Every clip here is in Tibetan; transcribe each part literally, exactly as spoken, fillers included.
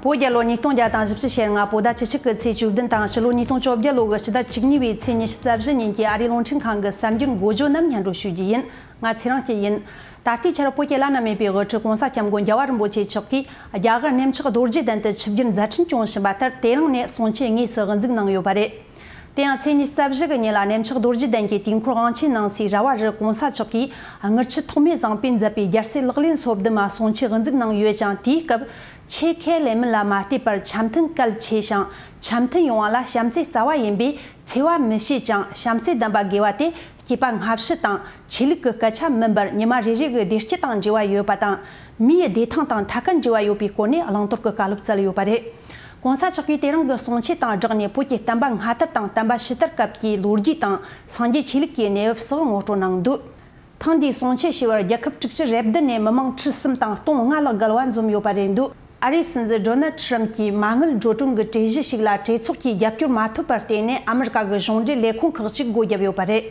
བོད་རྒྱལ་ལོ་ཉིས་སྟོང་བརྒྱ་དང་བཞི་བཅུ་ཞེ་ལྔ། བོད་ཟླ་བཅུ་གཅིག་གི་ཚེས་བཅུ་བདུན་དང་སྤྱི་ལོ་ཉིས་སྟོང་བཅོ་བརྒྱད་ལོ་གི་སྤྱི་ཟླ་བཅུ་གཉིས་པའི་ཚེས་ཉི་ཤུ་རྩ་བཞི་ཉིན་གྱི་ཨ་རིའི་རླུང་འཕྲིན་ཁང་གི་གསར་འགྱུར་འགོ་བརྗོད་རྣམས་སྙན་སྒྲོན་ཞུ་རྒྱུ་ཡིན། ང་ཚེ་རིང་སྐྱིད་ཡིན། ད་ལྟའི་ཆར་བོད་ཀྱི་བླ་ན་མེད་པའི་དབུ་ཁྲིད་༸གོང་ས་༸སྐྱབས་མགོན་རྒྱལ་བ་རིན་པོ་ཆེ་མཆོག་གིས་རྒྱ་གར་གནས་མཆོག་རྡོ་རྗེ་གདན་དུ་ཆིབས་བསྒྱུར་མཛད་འཕྲིན་བསྐྱངས་བཞིན་པ་ལྟར། དེ་རིང་ནས་གསུང་ཆོས་དངོས་སུ་དབུ་འཛུགས་གནང་ཡོད་པ་རེད། དེ་ཡང་ཚེས་ཉི་ཤུ་རྩ་བཞི་གི་ཉིན་ལ་གནས་མཆོག་རྡོ་རྗེ་གདན་གྱི་དུས་འཁོར་དབང་ཆེན་གནང་སའི་ར་བ་རི་༸གོང་ས་མཆོག་གིས་དངུལ་ཆུ་ཐོགས་མེད་བཟང་པོས་མཛད་པའི་རྒྱལ་སྲས་ལག་ལེན་སོ་བདུན་མ་གསུང་ཆོས་དབུ་འཛུགས་གནང་ཡོད་ཅིང་། དེའི་སྐབས་ཆེ་ཁེ་ལེ་མིན་ལ་མ་ལྟོས་པར་འཆམ་མཐུན་གལ་ཆེ་ཞིང་། འཆམ་མཐུན་ཡོང་བ་ལ་བྱམས་བརྩེ་རྩ་བ་ཡིན་པས། འཚེ་བ་མི་བྱེད་ཅིང་བྱམས་བརྩེ་ལྡན་པ་དགོས་པ་དེ་སྐྱེས་པ་སྔ་ཕྱི་དང་ཆོས་ལུགས་ཀྱི་སྐད་ཆ་མིན་པར་ཉི་མ་རེ་རེ་གི་བདེ་སྐྱིད་དང་འབྲེལ་བ་ཡོད་པ་དང་། མིའི་བདེ་ཐང་དང་ཐད་ཀར་འབྲེལ་བ་ཡོད་པའི་སྐོར་ནས་བླང་དོར་གྱི་བཀའ་སློབ་སྩལ་ཡོད་པ་རེད། ༸གོང་ས་མཆོག་གིས་དེ་རིང་གི་གསུང་ཆོས་དང་སྦྲགས་ནས། བོད་ཀྱི་བསྟན་པ་སྔ་དར་དང་བསྟན་པ་ཕྱི་དར་སྐབས་ཀྱི་ལོ་རྒྱུས་དང་སངས་རྒྱས་ཆོས་ལུགས་ཀྱི་གནས་བབ་སོགས་ངོ་སྤྲོད་གནང་འདུག་ཐེངས་འདིའི་གསུང་ཆོས་ཞུ་བར་རྒྱལ་ཁབ་དྲུག་ཅུ་རེ་བདུན་ནས་མི་མང་ཁྲི་གསུམ་དང་སྟོང་ལྔ་ལྷག་བརྒལ་བ་འཛོམས་ཡོད་པ་རེད་འདུག་ཨ་རིའི་སྲིད་འཛིན་ཌོ་ནལ་ཁྲི་རམ་གྱིས་མ་དངུལ་འགྲོ་གྲོན་གྱི་གྲོས་གཞི་ཞིག་ལ་གྲོས་ཚོགས་ཀྱིས་རྒྱབ་སྐྱོར་མ་ཐོབ་པར་བརྟེན་ནས། ཨ་མི་རི་ཀ་གི་གཞུང་འབྲེལ་ལས་ཁུངས་ཁག་ཅིག་སྒོ་བརྒྱབ་ཡོད་པ་རེད།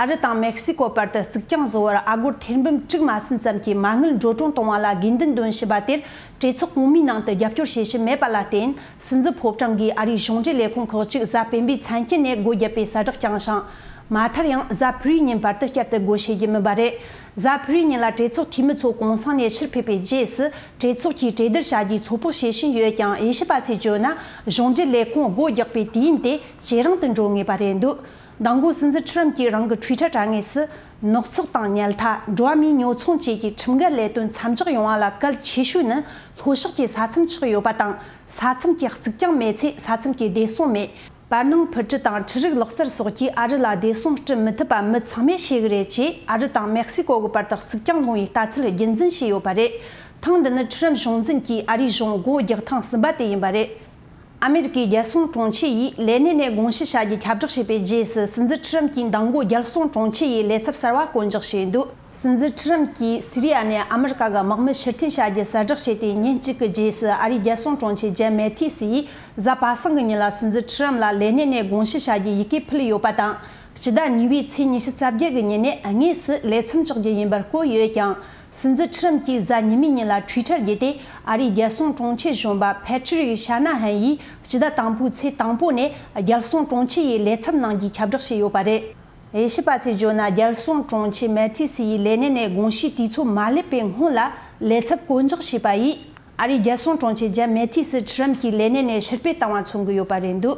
ཨ་རི་དང་མེག་སི་ཀོ་བར་དུ་རྩིག་གྱང་བཟོ་བར་ཨ་སྒོར་ཐེར་འབུམ་དྲུག་མ་ཟིན་ཙམ་གྱི་མ་དངུལ་འགྲོ་གྲོན་གཏོང་བ་ལ་དགོས་འདུན་འདོན་བཞིན་པ་དེར། གྲོས་ཚོགས་གོང་མའི་ནང་དུ་རྒྱབ་སྐྱོར་བྱེད་བཞིན་མེད་པ་ལ་བརྟེན། སྲིད་འཛིན་ཕོ་བྲང་གིས་ཨ་རིའི་གཞུང་འབྲེལ་ལས་ཁུངས་ཁག་ཅིག་གཟའ་སྤེན་པའི་མཚན་ཆད་ནས་སྒོ་བརྒྱབ་པའི་གསལ་བསྒྲགས་བསྐྱངས་ཤིང་། མ་མཐར་ཡང་གཟའ་ཕུར་བུའི་ཉིན་བར་དུ་བསྐྱར་དུ་སྒོ་ཕྱེ་རྒྱུ་མིན་པ་རེད། གཟའ་ཕུར་བུའི་ཉིན་ལ་གྲོས་ཚོགས་འཐུས་མི་ཚོ་གུང་སེང་ནས་ཕྱིར་ཕེབས་པའི་རྗེས་སུ། གྲོས་ཚོགས་ཀྱིས་གྲོས་བསྡུར་བྱ་རྒྱུའི་ཚོད་དཔག་བྱེད་བཞིན་ཡོད་ཀྱང་། དབྱེ་ཞིབ་པ་ཚོས་བརྗོད་ན། གཞུང་འབྲེལ་ལས་ཁུངས་སྒོ་རྒྱག་པའི་དུས་ཡུན་དེ་ཇེ་རིང་དུ་འགྲོ་ངེས་པ་རེད་འདུག་མདང་དགོང་སྲིད་འཛིན་ཁྲི་རམ་གྱིས་རང་གི་ཊུའི་ཊར་དྲ་ངོས་སུ། ནག་ཚགས་དང་ཉལ་ཐ། འགྲོ་བ་མིའི་ཉོ་ཚོང་བཅས་ཀྱི་ཁྲིམས་འགལ་ལས་དོན་མཚམས་འཇོག་ཡོང་བ་ལ་གལ་ཆེ་ཤོས་ནི། ལྷོ་ཕྱོགས་ཀྱི་ས་མཚམས་ཆགས་ཡོད་པ་དང་། ས་མཚམས་ཀྱི་རྩིག་གྱང་མེད་ཚེ། ས་མཚམས་ཀྱི་བདེ་སྲུང་མེད། བར་སྣང་འཕུར་གྲུ་དང་འཕྲུལ་རིག་ལག་རྩལ་སོགས་ཀྱིས་ཨ་རི་ལ་བདེ་སྲུང་སྤྲོད་མི་ཐུབ་པ་མི་ཚང་མས་ཤེས་གི་རེད། ཅེས་ཨ་རི་དང་མེག་སི་ཀོ་གི་བར་དུ་རྩིག་གྱང་སློང་བའི་ལྟ་ཚུལ་རྒྱུན་འཛིན་བྱས་ཡོད་པ་རེད། ཐེངས་འདི་ནི་ཁྲི་རམ་གཞུང་འཛིན་གྱིས་ཨ་རིའི་གཞུང་སྒོ་རྒྱག་ཐེངས་གསུམ་པ་དེ་ཡིན་པ་རེད། ཨ་མེ་རི་ཀའི་རྒྱལ་སྲུང་དྲུང་ཆེ་ཡིས་ལས་གནས་ནས་དགོངས་ཞུ་བྱ་རྒྱུའི་ཁྱབ་བསྒྲགས་བྱས་པའི་རྗེས་སུ། སྲིད་འཛིན་ཁྲི་རམ་གྱིས་མདང་དགོང་རྒྱལ་སྲུང་དྲུང་ཆེ་ཡི་ལས་ཚབ་གསར་བ་བསྐོ་འཇོག་བྱས་འདུག་སྲིད་འཛིན་ཁྲི་རམ་གྱིས་སི་རི་ཡ་ནས་ཨ་མི་རི་ཀ་གི་དམག་མི་ཕྱིར་འཐེན་བྱ་རྒྱུ་གསལ་བསྒྲགས་བྱས་ཏེ་ཉིན་གཅིག་གི་རྗེས་སུ། ཨ་རིའི་རྒྱལ་སྲུང་དྲུང་ཆེ་ཇན་མེ་ཐིས་ཡིས་གཟའ་པ་སངས་ཀྱི་ཉིན་ལ་སྲིད་འཛིན་ཁྲི་རམ་ལ་ལས་གནས་ནས་དགོངས་ཞུ་བྱ་རྒྱུའི་ཡི་གེ་ཕུལ་ཡོད་པ་དང་། སྤྱི་ཟླ་གཉིས་པའི་ཚེས་ཉི་ཤུ་རྩ་བརྒྱད་ཀྱི་ཉིན་ནས་དངོས་སུ་ལས་མཚམས་འཇོག་རྒྱུ་ཡིན་པར་བཀོད་ཡོད་ཀྱང་། སྲིད་འཛིན་ཁྲི་རམ་གྱིས་གཟའ་ཉི་མའི་ཉིན་ལ་ཊུའི་ཊར་བརྒྱུད་དེ། ཨ་རིའི་རྒྱལ་སྲུང་དྲུང་ཆེ་གཞོན་པ་ཕེ་ཁྲི་རིག་ཤ་ན་ཧན་ཡིས་སྤྱི་ཟླ་དང་པོའི་ཚེས་དང་པོ་ནས་རྒྱལ་སྲུང་དྲུང་ཆེ་ཡི་ལས་ཚབ་གནང་རྒྱུའི་ཁྱབ་བསྒྲགས་བྱས་ཡོད་པ་རེད། དབྱེ་ཞིབ་པ་ཚོས་བརྗོད་ན། རྒྱལ་སྲུང་དྲུང་ཆེ་མེ་ཐི་སི་ཡིས་ལས་གནས་ནས་དགོངས་ཞུའི་དུས་ཚོད་མ་སླེབས་པའི་སྔོན་ལ་ལས་ཚབ་བསྐོ་འཇོག་བྱས་པ་ཡིས། ཨ་རིའི་རྒྱལ་སྲུང་དྲུང་ཆེ་ཇན་མེ་ཐི་སི་ཁྲི་རམ་གྱི་ལས་གནས་ནས་ཕྱིར་འབུད་བཏང་བ་མཚོན་གྱི་ཡོད་པ་རེད་འདུག་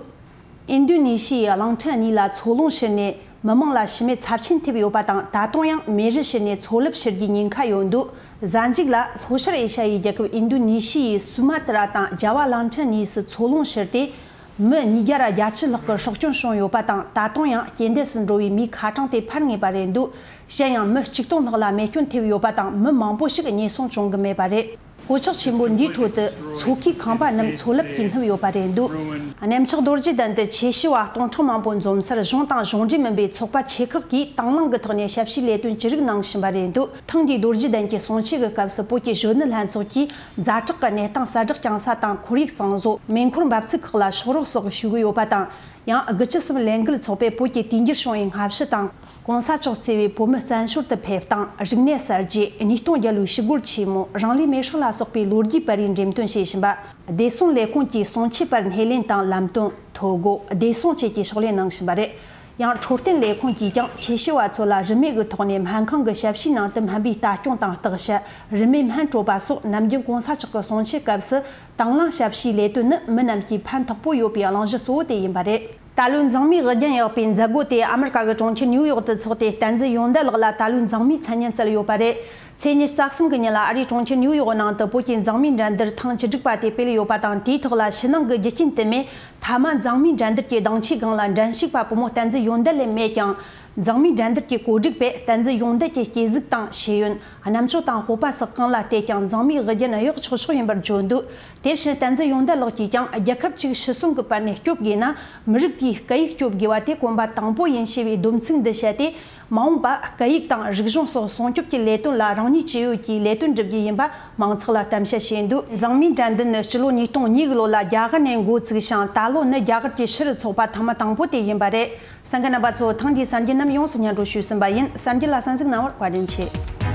ཨིན་རྡུ་ནི་ཤི་ཡའི་གླིང་ཕྲན་གཉིས་ལ་མཚོ་རླུང་ཤོར་ནས་མི་མང་ལ་ཤི་རྨས་ཚབས་ཆེན་ཐེབས་ཡོད་པ་དང་། ད་དུང་ཡང་མེ་རི་ཤི་ནས་མཚོ་རླབས་འཕྱུར་རྒྱུའི་ཉེན་ཁ་ཡོད་འདུག་གཟའ་མཇུག་ལ་ལྷོ་ཤར་ཨེ་ཤ་ཡའི་རྒྱལ་ཁབ་ཨིན་རྡུ་ནི་ཤི་ཡའི་སུ་མ་ཏི་ར་དང་ཇ་ཝ་གླིང་ཕྲན་གཉིས་སུ་མཚོ་རླུང་ཤོར་ཏེ། མི་ཉིས་བརྒྱ་ར་བརྒྱད་ཅུ་ལྷག་གི་སྲོག་སྐྱོན་བྱུང་ཡོད་པ་དང་། ད་དུང་ཡང་རྐྱེན་འདས་སུ་འགྲོ་བའི་མིའི་ཁ་གྲངས་དེ་འཕར་ངེས་པ་རེད་འདུག་གཞན་ཡང་མི་ཆིག་སྟོང་ལྷག་ལ་རྨས་སྐྱོན་ཐེབས་ཡོད་པ་དང་། མི་མང་པོ་ཞིག་ཉེན་སྲུང་བྱུང་གི་མེད་པ་རེད། གོད་ཆག་ཆེན་པོ་འདིའི་ཁྲོད་དུ་མཚོ་ཁའི་ཁང་པ་རྣམས་མཚོ་རླབས་ཀྱིས་བསྣུབས་ཡོད་པ་རེད་འདུག་གནས་མཆོག་རྡོ་རྗེ་གདན་དུ་ཆོས་ཞུ་བ་སྟོང་ཕྲག་མང་པོ་འཛོམས་སར་གཞུང་དང་གཞུང་འབྲེལ་མིན་པའི་ཚོགས་པ་ཆེ་ཁག་གིས་དང་བླངས་ཀྱི་ཐོག་ནས་ཞབས་ཕྱིའི་ལས་དོན་ཅི་རིགས་གནང་བཞིན་པ་རེད་འདུག་ཐེངས་འདིའི་རྡོ་རྗེ་གདན་གྱི་གསུང་ཆོས་ཀྱི་སྐབས་སུ་བོད་ཀྱི་གཞོན་ནུ་ལྷན་ཚོགས་ཀྱིས་ཛ་དྲག་གི་གནས་སྟངས་གསལ་བསྒྲགས་བསྐྱངས་ས་དང་། ཁོར་ཡུག་གཙང་བཟོ། མེ་འཁོར་འབབ་ཚིགས་ཁག་ལ་ཕྱག་རོགས་སོགས་ཞུ་གི་ཡོད་པ་དང་། ཡང་། དགུ་བཅུ་གསུམ་ལས་འགུལ་ཚོགས་པས་བོད་ཀྱི་དུས་འགྱུར་བྱུང་བའི་སྔ་ཕྱི་དང་། གོང་ས་མཆོག་གཙོས་པའི་བོད་མི་བཙན་བྱོལ་དུ་ཕེབས་སྟངས། རིག་གནས་གསར་བརྗེ། ཉིས་སྟོང་རྒྱལ་ལོའི་ཞི་རྒོལ་ཆེན་མོ། རང་ལུས་མེར་སྲེག་ལ་སོགས་པའི་ལོ་རྒྱུས་པར་རིས་འགྲེམས་སྟོན་བྱེད་བཞིན་པ། བདེ་སྲུང་ལས་ཁུངས་ཀྱིས་གསུང་ཆོས་པར་སྣེ་ལེན་དང་། ལམ་སྟོན། ཐོ་འགོད། བདེ་སྲུང་བཅས་ཀྱི་ཕྱག་ལས་གནང་བཞིན་པ་རེད། ཡང་། འཕྲོད་བསྟེན་ལས་ཁུངས་ཀྱིས་ཀྱང་ཆོས་ཞུ་བ་ཚོ་ལ་རིན་མེད་ཀྱི་ཐོག་ནས་སྨན་ཁང་གི་ཞབས་ཕྱིའི་ནང་དུ་སྨན་པའི་ལྟ་སྐྱོང་དང་བརྟག་དཔྱད། རིན་མེད་སྨན་སྤྲོད་པ་སོགས། ནམ་རྒྱུན་གོང་ས་མཆོག་གི་གསུང་ཆོས་སྐབས་སུ་དང་བླངས་ཞབས་ཕྱིའི་ལས་དོན་ནི་མི་རྣམས་ཀྱིས་ཕན་ཐོགས་པོ་ཡོད་པའི་གླེང་གཞི་གཙོ་བོ་དེ་ཡིན་པ་རེད། ད་ལོའི་མཛངས་མིའི་དབུ་རྒྱན་ཡག་པའི་མཛད་སྒོ་དེ་ཨ་མི་རི་ཀ་གི་གྲོང་ཁྱེར་ནིའུ་ཡོག་ཏུ་འཚོགས་ཏེ། བསྟན་འཛིན་ཡོན་ཏན་ལགས་ལ་ད་ལོའི་མཛངས་མིའི་མཚན་སྙན་བསྩལ་ཡོད་པ་རེད། ཚེས་ཉི་ཤུ་རྩ་གསུམ་གྱི་ཉིན་ལ་ཨ་རིའི་གྲོང་ཁྱེར་ནིའུ་ཡོག་ནང་དུ་བོད་ཀྱི་མཛངས་མིའི་འགྲན་བསྡུར་ཐེངས་བཅུ་དྲུག་པ་དེ་སྤེལ་ཡོད་པ་དང་། དེའི་ཐོག་ལ་ཕྱི་ནང་གི་རྒྱུ་རྐྱེན་དུ་མས། མཐའ་མ་མཛངས་མིའི་འགྲན་བསྡུར་གྱི་ལྡང་ཆའི་སྒང་ལ་འགྲན་ཞུགས་པ་བུ་མོ་བསྟན་འཛིན་ཡོན་ཏན་ལས་མེད་ཀྱང་། མཛངས་མིའི་འགྲན་བསྡུར་གྱི་གོ་སྒྲིག་པས་བསྟན་འཛིན་ཡོན་ཏན་གྱི་སྐྱེས་གཟུགས་དང་ཤེས་ཡོན། རྣམ་དཔྱོད་དང་སྤོབས་པ་སོགས་གང་ལ་བལྟས་ཀྱང་མཛངས་མིའི་དབུ་རྒྱན་གཡོག་ཆོག་ཆོག་ཡིན་པར་བརྗོད་འདུག་དེ་བཞིན་བསྟན་འཛིན་ཡོན་ཏན་ལགས་ཀྱིས་ཀྱང་། རྒྱལ་ཁབ་ཅིག་ཕྱི་སྲུང་གི་བར་ནས་སྐྱོབ་དགོས་ན། མི་རིགས་དེའི་སྐད་ཡིག་སྐྱོབ་དགོས་པ་དེ་གོམ་པ་དང་པོ་ཡིན་ཞེས་པའི་སྡོམ་ཚིག་འདི་བཤད་དེ། མ་འོངས་པ་སྐད་ཡིག་དང་རིག་གཞུང་སོགས་སྲུང་སྐྱོབ་ཀྱི་ལས་དོན་ལ་རང་ཉིད་ཇི་ཡོད་ཀྱིས་ལས་དོན་སྒྲུབ་རྒྱུ་ཡིན་པ་མང་ཚོགས་ལ་གཏམ་བཤད་བྱས་འདུག་མཛངས་མིའི་འགྲན་བསྡུར་ནི་སྤྱི་ལོ་ཉིས་སྟོང་གཉིས་ཀྱི་ལོ་ལ་རྒྱ་གར་ནས་འགོ་བཙུགས་ཤིང་། ད་ལོ་ནི་རྒྱ་གར་གྱི་ཕྱིར་ཚོགས་པ་ཐེངས་མ་དང་པོ་དེ་ཡིན་པ་རེད། གསན་མཁན་རྣམ་པ་ཚོ། ཐེངས་འདིའི་གསར་འགྱུར་རྣམས་ཡོངས་སུ་སྙན་སྒྲོན་ཞུས་ཟིན་པ་ཡིན། གསར་འགྱུར་ལ་གསན་གཟིགས་གནང་བར་བཀའ་དྲིན་ཆེ།